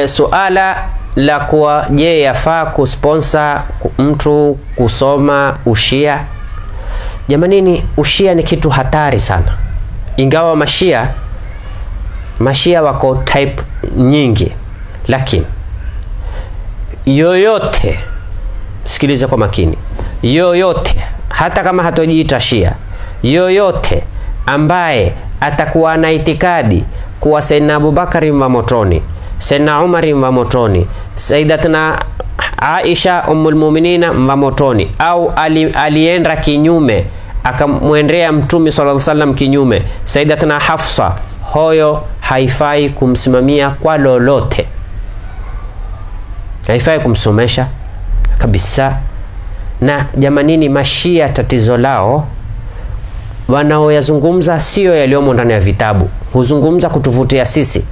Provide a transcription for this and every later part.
Suala la kuwa je, yafaa kusponsor mtu kusoma ushia? Jamanini, ushia ni kitu hatari sana. Ingawa mashia wako type nyingi, lakini yoyote, sikiliza kwa makini, yoyote hata kama hatojiita shia, yoyote ambaye atakuwa na itikadi kuwa Sayyidina Abubakari wa motoni, Sayyidina Umar wa motoni, Sayyidatuna Aisha ummul mu'minina wa motoni, au alienda kinyume akamwendea Mtume sallallahu alaihi wasallam kinyume, Sayyidatuna Hafsa, hoyo haifai kumsimamia kwa lolote, haifai kumsomesha kabisa. Na jamanini, mashia tatizo lao wanaoyazungumza sio yaliomo ndani ya vitabu, huzungumza kutuvutia sisi.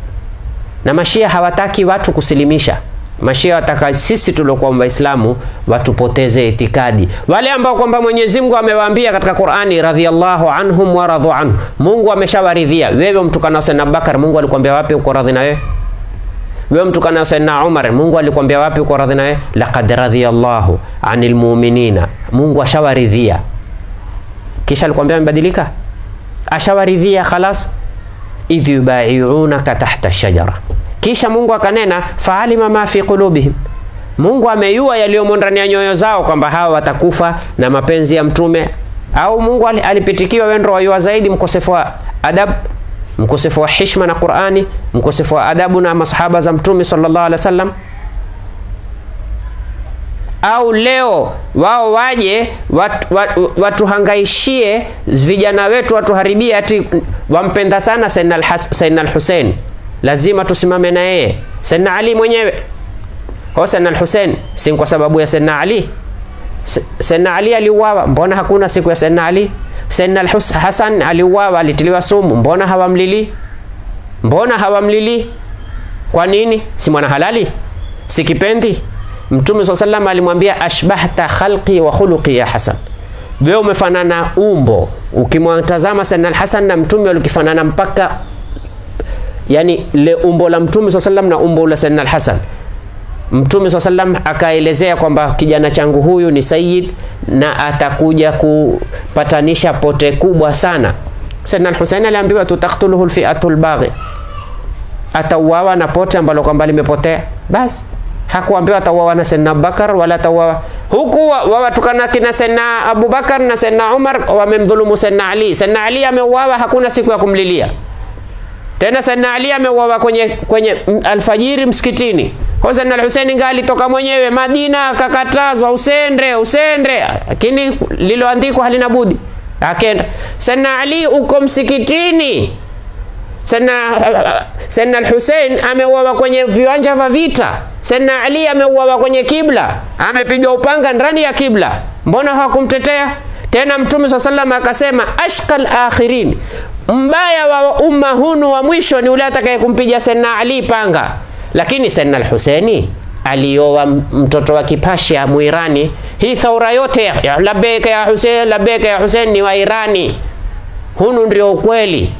Na mashia hawataki watu kusilimisha. Mashia wataka sisi tuliokuwa Waislamu watupoteze itikadi. Wale ambao kwamba Mwenyezi Mungu amewaambia katika Qur'ani, radhiyallahu anhum wa radhu anhu, Mungu ameshawaridhia. Wewe mtukana Sayyidina Abubakar, Mungu alikwambia wapi uko radhi na wewe? Wewe mtukana Sayyidina Umar, Mungu alikwambia wapi uko radhi na wewe? Laqad radhiyallahu anil mu'minina, Mungu ashawaridhia. Kisha alikwambia amebadilika? Ashawaridhia khalas. Idh yubai'unaka tahta shajara. Kisha Mungu akanena fa'alima ma fi qulubihim, Mungu ameyua yaliyomo ndani ya nyoyo zao kwamba hawa watakufa na mapenzi ya mtume. Au Mungu alipitikiwa, wewe ndio wayua zaidi, mkosefu wa adab, mkosefu wa heshima na Qur'ani, mkosefu wa adabu na masahaba za mtume sallallahu alaihi wasallam. Au leo wao waje watuhangaishie vijana wetu, watuharibie ati wampenda sana Sayyidina al-Hussein, lazima tusimame na yeye. Sayyidina Ali mwenyewe, ho Sayyidina al-Hussein si kwa sababu ya Sayyidina Ali? Sayyidina Ali aliuawa, mbona hakuna siku ya Sayyidina Ali? Sayyidina al-Hasan aliuawa, alitiliwa sumu, mbona hawamlili? Mbona hawamlili? Kwa nini? Si mwana halali? Si kipendi? Mtume swalla sallam alimwambia ashbahta khalqi wa khuluqi ya Hasan, wewe umefanana umbo. Ukimtazama Sayyidina al-Hasan na mtume walikifanana mpaka, yani le umbo la mtume swalla sallam na umbo la Sayyidina al-Hasan. Mtume swalla sallam akaelezea kwamba kijana changu huyu ni sayyid na atakuja kupatanisha pote kubwa sana. Sayyidina al-Husain aliambiwa tutaktuluhu al-fi'atul baghi, atauawa na pote ambalo kwamba limepotea. Bas, hakuambiwa atauawa na Sayyidina Abubakar wala atauawa huku wawatukana kina Sayyidina Abubakar na Sayyidina Umar, wamemdhulumu Sayyidina Ali. Sayyidina Ali ameuawa, hakuna siku ya kumlilia tena. Sayyidina Ali ameuawa kwenye alfajiri msikitini. Kwa Sayyidina al-Husain ngali toka mwenyewe Madina, akakatazwa usende usende, lakini liloandikwa halina budi, akenda. Sayyidina Ali uko msikitini, Sayyidina al-Hussein ameuawa kwenye viwanja vya vita. Sayyidina Ali ameuawa kwenye kibla, amepigwa upanga ndani ya kibla, mbona hawakumtetea? Tena Mtume swalla sallam akasema ashqal akhirin, mbaya wa umma hunu wa mwisho ni ule atakaye kumpiga Sayyidina Ali panga. Lakini Sayyidina al-Husaini alioa mtoto wa Kipasha Muirani. Hii thaura yote ya labeka ya Hussein, labeka ya Hussein ni wa Irani. Hunu ndio ukweli,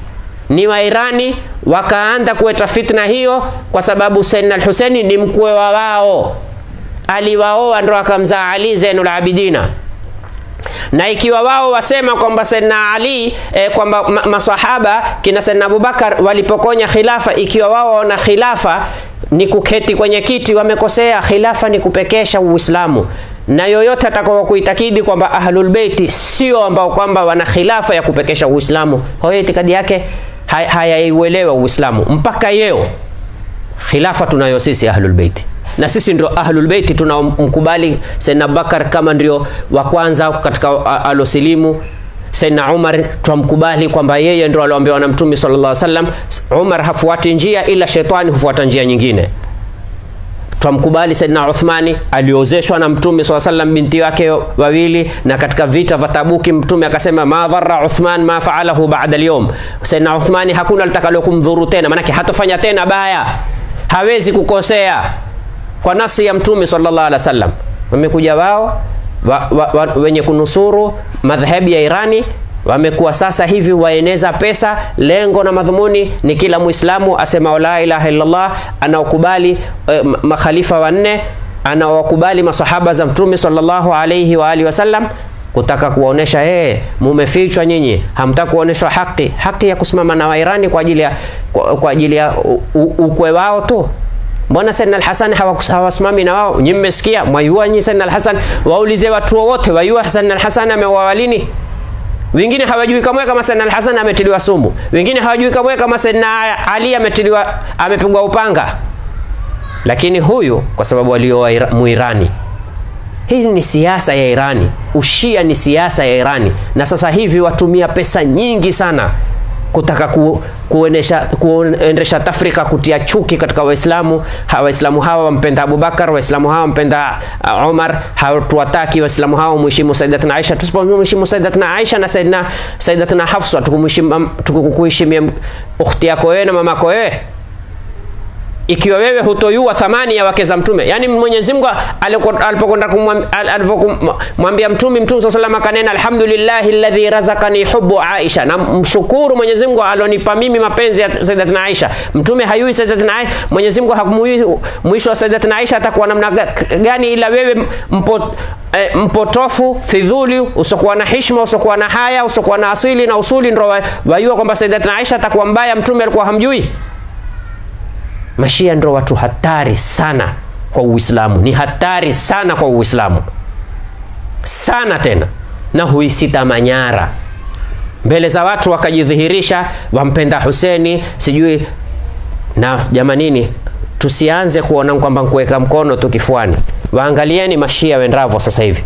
ni wa Irani. Wakaanza kuleta fitna hiyo kwa sababu Sayyidina al-Husaini ni mkwe wa wao, aliwaoa ndo akamzaa Ali Zainul Abidina. Na ikiwa wao wasema kwamba Sayyidina Ali kwamba maswahaba kina Sayyidina Abubakar walipokonya khilafa, ikiwa wao wana khilafa ni kuketi kwenye kiti, wamekosea. Khilafa ni kupekesha Uislamu, na yoyote atakao kuitakidi kwamba Ahlul Baiti sio ambao kwamba wana khilafa ya kupekesha Uislamu, hoyo itikadi yake hayaiuelewa Uislamu mpaka yeo. Khilafa tunayo sisi Ahlul Baiti, na sisi ndio Ahlul Baiti tunamkubali Sayyidina Abubakar kama ndio wa kwanza katika alosilimu. Sayyidina Umar tunamkubali kwamba yeye ndio alioambiwa na Mtume sallallahu alaihi wasallam, Umar hafuati njia ila shetani hufuata njia nyingine. Tunamkubali Sayyidina Uthmani aliozeshwa na Mtume sallallahu alaihi wasallam binti wake wawili, na katika vita vya Tabuki Mtume akasema ma dharra Uthman ma fa'alahu ba'da al-yawm, Sayyidina Uthmani hakuna litakalo kumdhuru tena, manake hatofanya tena baya, hawezi kukosea, kwa nasi ya Mtume sallallahu alaihi wasallam. Wamekuja wao wenye kunusuru madhhabi ya Irani Wamekuwa sasa hivi waeneza pesa, lengo na madhumuni ni kila Muislamu asema la ilaha illallah, anaokubali makhalifa wanne, anaowakubali masahaba za Mtume sallallahu alayhi wa alihi wasallam, kutaka kuwaonesha mumefichwa nyinyi, hamtaki kuoneshwa haki, haki ya kusimama na Wairani kwa ajili ya ukwe wao tu. Mbona Sayyidina al-Hasan hawasimami na wao? Nyinyi mmesikia mwayua nyinyi Sayyidina al-Hasan, waulize watu wote wayua Sayyidina al-Hasan ameuawa lini? Wengine hawajui kama Sayyidina al-Hasan ametiliwa sumu. Wengine hawajui kama Sayyidina Ali amepigwa upanga. Lakini huyu kwa sababu alioa Muirani. Hii ni siasa ya Irani. Ushia ni siasa ya Irani. Na sasa hivi watumia pesa nyingi sana kutaka kuendesha tafrika, kutia chuki katika Waislamu. Waislamu hawa wampenda Abubakar, Waislamu hawa wampenda Umar, hawatuwataki Waislamu hawa muheshimu Sayyidatuna Aisha. Tusipomheshimu Sayyidatuna Aisha na Sayyidatuna Hafsa, tukukuheshimia ukhti yako wewe na mamako wewe. Ikiwa wewe hutoyua thamani ya wake za Mtume, yani Mwenyezi Mungu alipokwenda kumwambia Mtume, Mtume sallallahu alayhi wasallam akanena alhamdulillahi alladhi razaqani hubbu Aisha, na mshukuru Mwenyezi Mungu alonipa mimi mapenzi ya Sayyidatuna Aisha. Mtume hayui Sayyidatuna Aisha, Mwenyezi Mungu hakumui mwisho wa Sayyidatuna Aisha atakuwa namna gani, ila wewe mpotofu, fidhuli, usokuwa na heshima, usokuwa na haya, usokuwa na asili na usuli, ndio wayua kwamba Sayyidatuna Aisha atakuwa mbaya, Mtume alikuwa hamjui. Mashia ndio watu hatari sana kwa Uislamu. Ni hatari sana kwa Uislamu. Sana tena. Na huisita manyara. Mbele za watu wakajidhihirisha, wampenda Huseni, sijui. Na jamanini, tusianze kuona kwamba kuweka mkono tu kifuani. Waangalieni mashia wendavo sasa hivi.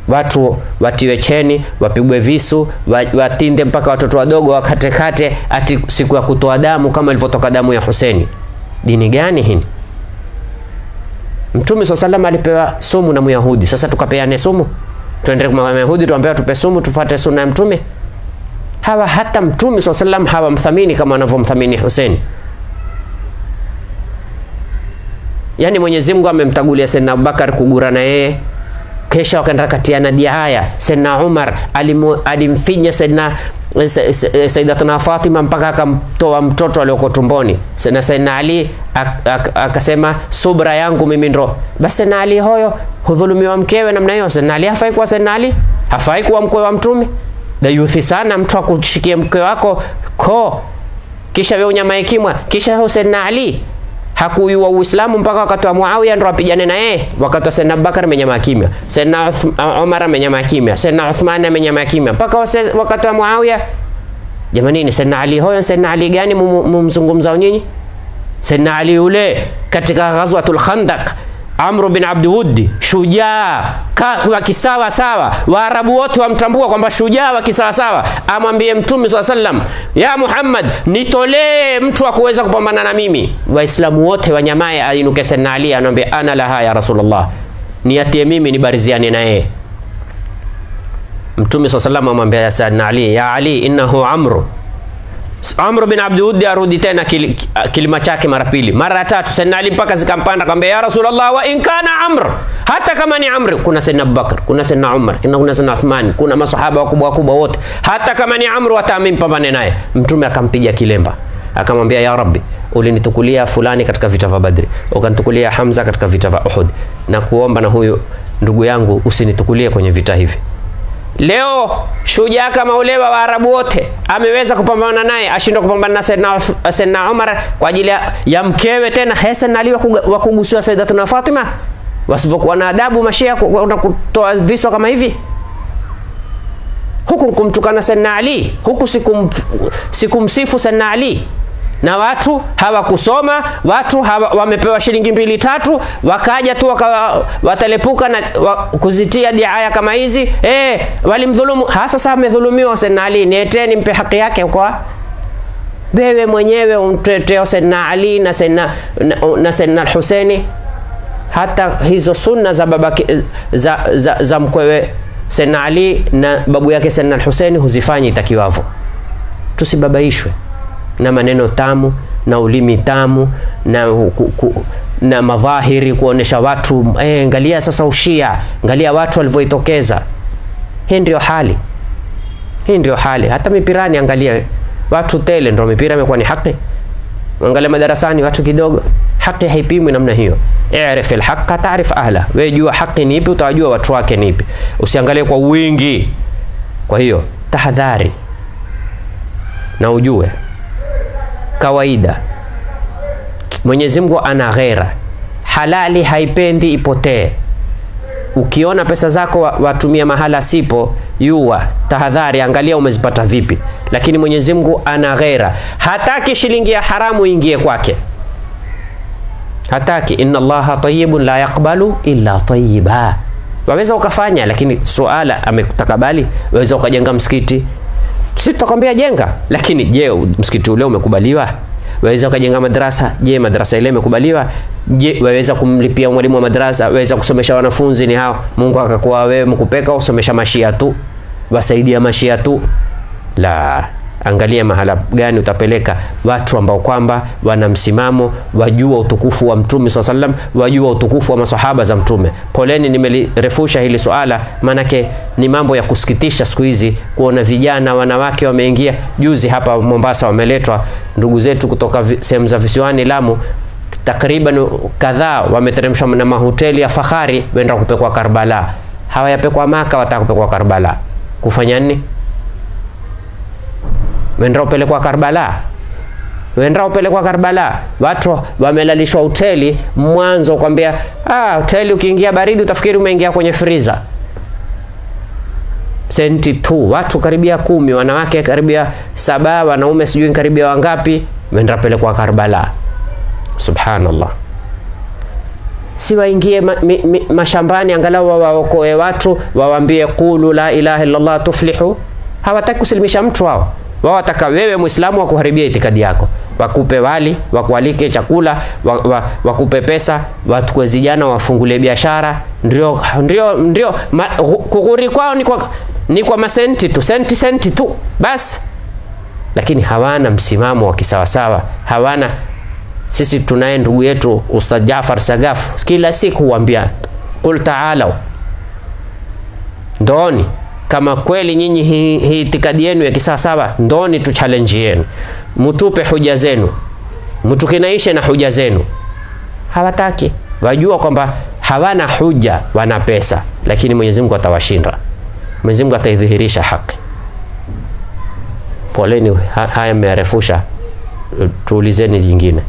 Watu watiwe cheni, wapigwe visu, watinde mpaka watoto wadogo wakatekate, ati siku ya kutoa damu kama ilivyotoka damu ya Huseni. Dini gani hii? Mtume sallallahu alayhi wasallam alipewa sumu na Myahudi. Sasa tukapeane sumu? Tuende kwa Myahudi tuambiwe tupe sumu tupate sunna ya Mtume? Hawa hata Mtume sallallahu alayhi wasallam hawamthamini kama wanavyomthamini Huseni. Yani Mwenyezi Mungu amemtagulia Sayyidina Abubakar kugura na yeye. Kisha wakaenda katiana diaya. Sayyidina Umar alimfinya Sayyidatuna Fatima mpaka akamtoa mtoto aliyoko tumboni. Sayyidina Ali akasema subra yangu mimi ndo. Basi Sayyidina Ali hoyo hudhulumiwa mkewe namna hiyo. Sayyidina Ali hafai kuwa Sayyidina Ali, hafai kuwa mkwe wa Mtume. Dayuthi sana mtu akushikie mke wako ko. Kisha wewe unyamae kimwa. Kisha Sayyidina Ali hakuyua Uislamu mpaka wakati wa Muawiya ndo apigane na yeye. Wakati wa Sayyidina Abubakar amenyamaa kimya, Sayyidina Umar amenyamaa kimya, Sayyidina Uthman amenyamaa kimya mpaka wakati wa Muawiya. Jamani, Sayyidina Ali hoyo Sayyidina Ali gani mumzungumzao nyinyi? Sayyidina Ali yule katika Ghazwatul Khandaq, Amr bin Abd Wud, shujaa wa kisawa sawa, Waarabu wote wamtambua kwamba shujaa wa kisawa sawa, amwambie Mtume swalla sallam, ya Muhammad, nitolee mtu wa kuweza kupambana na mimi. Waislamu wote wanyamae, ainuke Sayyidina Ali anamwambia ana laha ya Rasulullah, niatie mimi nibariziane na yeye. Mtume swalla sallam amwambia Sayyidina Ali, ya Ali, innahu Amru. Amr bin Abd Wud arudi tena kilima chake mara pili, mara tatu. Sayyidina Ali mpaka zikampanda, akamwambia ya Rasulullah, wa in kana Amr, hata kama ni Amr, kuna Sayyidina Abubakar, kuna Sayyidina Umar, kuna Sayyidina Uthman, kuna masahaba wakubwa wakubwa wote, hata kama ni Amr wataamini pambane naye. Mtume akampiga kilemba, akamwambia ya Rabbi, ulinitukulia fulani katika vita vya Badri, ukanitukulia Hamza katika vita vya Uhud, na kuomba na huyu ndugu yangu usinitukulie kwenye vita hivi. Leo shujaa kama ule wa Waarabu wote ameweza kupambana naye, ashindwa kupambana na Sayyidina Umar kwa ajili ya mkewe tena. Sayyidina Ali wa kugusiwa Sayyidatuna Fatima, wasivyokuwa na adabu mashia kutoa viswa kama hivi. Huku kumtukana Sayyidina Ali, huku sikumsifu Sayyidina Ali. Na watu hawakusoma, watu wamepewa shilingi 2 3, wakaja tu watalepuka na kuzitia diaya kama hizi. Walimdhulumu. Hasa sasa amedhulumiwa Sayyidina Ali, nieteni mpe haki yake. Kwa wewe mwenyewe umtetee Sayyidina Ali na Sayyidina Al-Husaini. Hata hizo sunna za babake za mkwewe Sayyidina Ali na babu yake Sayyidina Al-Husaini huzifanyi itakiwavyo. Tusibabaishwe na maneno tamu na ulimi tamu na madhahiri kuonesha watu, angalia sasa ushia, angalia watu walivyoitokeza. Hii ndio hali. Hii ndio hali. Hata mipirani angalia, watu tele ndio mipira imekuwa ni haki. Angalia madarasani watu kidogo. Haki haipimwi namna hiyo. I'rif alhaqa ta'rif ahla. Wewe jua haki ni ipi, utajua watu wake ni ipi. Usiangalie kwa wingi. Kwa hiyo tahadhari na ujue kawaida Mwenyezi Mungu ana ghera. Halali haipendi ipotee. Ukiona pesa zako watumia mahala sipo, yua tahadhari, angalia umezipata vipi. Lakini Mwenyezi Mungu ana ghera, hataki shilingi ya haramu ingie kwake, hataki. Inna Allaha tayyibun la yaqbalu illa tayyiba. Waweza ukafanya, lakini suala amekutakabali. Waweza ukajenga msikiti, sisi tutakwambia jenga, lakini je, msikiti ule umekubaliwa? Waweza ukajenga madrasa, je, madrasa ile imekubaliwa? Je, waweza kumlipia mwalimu wa madrasa? Waweza kusomesha wanafunzi? Ni hao Mungu akakuwa wewe mkupeka usomesha mashia tu, wasaidia mashia tu? La, angalia mahala gani utapeleka watu ambao kwamba wana msimamo, wajua utukufu wa Mtume swalla sallam, wajua utukufu wa masahaba za Mtume. Poleni nimelirefusha hili suala, manake ni mambo ya kusikitisha siku hizi kuona vijana wanawake wameingia. Juzi hapa Mombasa wameletwa ndugu zetu kutoka sehemu za visiwani Lamu, takriban kadhaa wameteremshwa na mahoteli ya fahari, wenda kupekwa Karbala. Hawayapekwa Maka, wataka kupekwa Karbala. Kufanya nini? Wenda upelekwa Karbala. Wenda upelekwa Karbala. Watu wamelalishwa hoteli mwanzo kwambia, hoteli ukiingia baridi utafikiri umeingia kwenye freezer. Senti tu, watu karibia 10, wanawake karibia 7, wanaume sijui karibia wangapi, wenda pelekwa Karbala. Subhanallah. Si waingie mashambani angalau wawaokoe watu, wawaambie qulu la ilaha illallah tuflihu. Hawataki kusilimisha mtu wao. Wao wataka wewe Muislamu wakuharibia itikadi yako. Wakupe wali, wakualike chakula, wakupe pesa, watukue vijana wafungulie biashara. Ndio ndio kughuri kwao ni kwa masenti tu, senti senti tu. Bas. Lakini hawana msimamo wa kisawasawa. Hawana. Sisi tunaye ndugu yetu Ustadh Jafar Sagafu, kila siku huambia qul ta'alu, ndoni kama kweli nyinyi hii itikadi yenu ya kisawasawa, ndoni tu challenge yenu, mtupe hoja zenu, mtukinaishe na hoja zenu. Hawataki. Wajua kwamba hawana hoja, wana pesa, lakini Mwenyezi Mungu atawashinda. Mwenyezi Mungu ataidhihirisha haki. Poleni, haya mmearefusha, tuulizeni jingine.